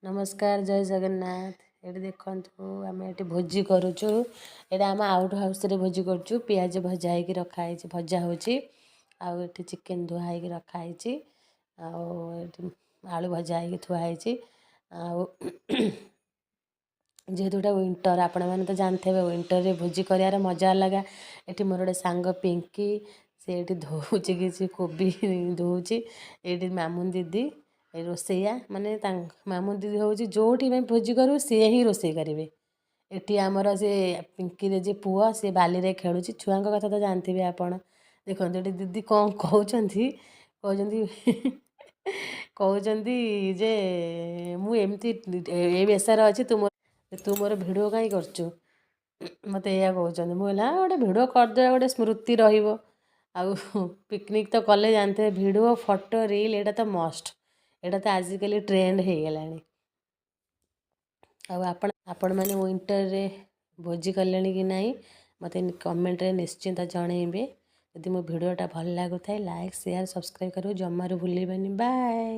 ନମସ୍କାର, ଜୟ ଜଗନ୍ନାଥ। ଏଠି ଦେଖନ୍ତୁ, ଆମେ ଏଠି ଭୋଜି କରୁଛୁ। ଏଇଟା ଆମ ଆଉଟ୍ ହାଉସ୍ରେ ଭୋଜି କରୁଛୁ। ପିଆଜ ଭଜା ହେଇକି ରଖା ହେଇଛି, ଭଜା ହେଉଛି। ଆଉ ଏଠି ଚିକେନ୍ ଧୁଆ ହେଇକି ରଖା ହେଇଛି। ଆଉ ଏଠି ଆଳୁ ଭଜା ହେଇକି ଥୁଆ ହେଇଛି। ଆଉ ଯେହେତୁ ଏଇଟା ୱିଣ୍ଟର୍, ଆପଣମାନେ ତ ଜାଣିଥିବେ, ୱିଣ୍ଟର୍ରେ ଭୋଜି କରିବାର ମଜା ଅଲଗା। ଏଠି ମୋର ଗୋଟେ ସାଙ୍ଗ ପିଙ୍କି, ସେ ଏଠି ଧୋଉଛି, କିଛି କୋବି ଧୋଉଛି। ଏଇଠି ମାମୁନ ଦିଦି ଏ ରୋଷେଇଆ, ମାନେ ତାଙ୍କ ମାମୁନ ଦିଦି ହେଉଛି ଯେଉଁଠି ଆମେ ଭୋଜି କରିବୁ, ସିଏ ହିଁ ରୋଷେଇ କରିବେ। ଏଠି ଆମର ସେ ପିଙ୍କିର ଯେ ପୁଅ, ସେ ବାଲିରେ ଖେଳୁଛି। ଛୁଆଙ୍କ କଥା ତ ଜାଣିଥିବେ ଆପଣ। ଦେଖନ୍ତୁ, ଏଠି ଦିଦି କ'ଣ କହୁଛନ୍ତି। କହୁଛନ୍ତି କହୁଛନ୍ତି ଯେ ମୁଁ ଏମିତି ଏ ବେଶରେ ଅଛି, ତୁ ମୋର ଭିଡ଼ିଓ କାହିଁ କରୁଛୁ? ମୋତେ ଏଇଆ କହୁଛନ୍ତି। ମୁଁ କହିଲି, ହଁ, ଗୋଟେ ଭିଡ଼ିଓ କରିଦେବା, ଗୋଟେ ସ୍ମୃତି ରହିବ। ଆଉ ପିକନିକ୍ ତ କଲେ ଜାଣିଥିବେ, ଭିଡ଼ିଓ, ଫଟୋ, ରିଲ୍ ଏଇଟା ତ ମଷ୍ଟ। ଏଇଟା ତ ଆଜିକାଲି ଟ୍ରେଣ୍ଡ ହେଇଗଲାଣି। ଆଉ ଆପଣମାନେ ୱିଣ୍ଟରରେ ଭୋଜି କଲେଣି କି ନାହିଁ, ମୋତେ କମେଣ୍ଟରେ ନିଶ୍ଚିନ୍ତ ଜଣେଇବେ। ଯଦି ମୋ ଭିଡ଼ିଓଟା ଭଲ ଲାଗୁଥାଏ, ଲାଇକ୍, ସେୟାର, ସବସ୍କ୍ରାଇବ୍ କରିବାକୁ ଜମାରୁ ଭୁଲିବେନି। ବାଏ।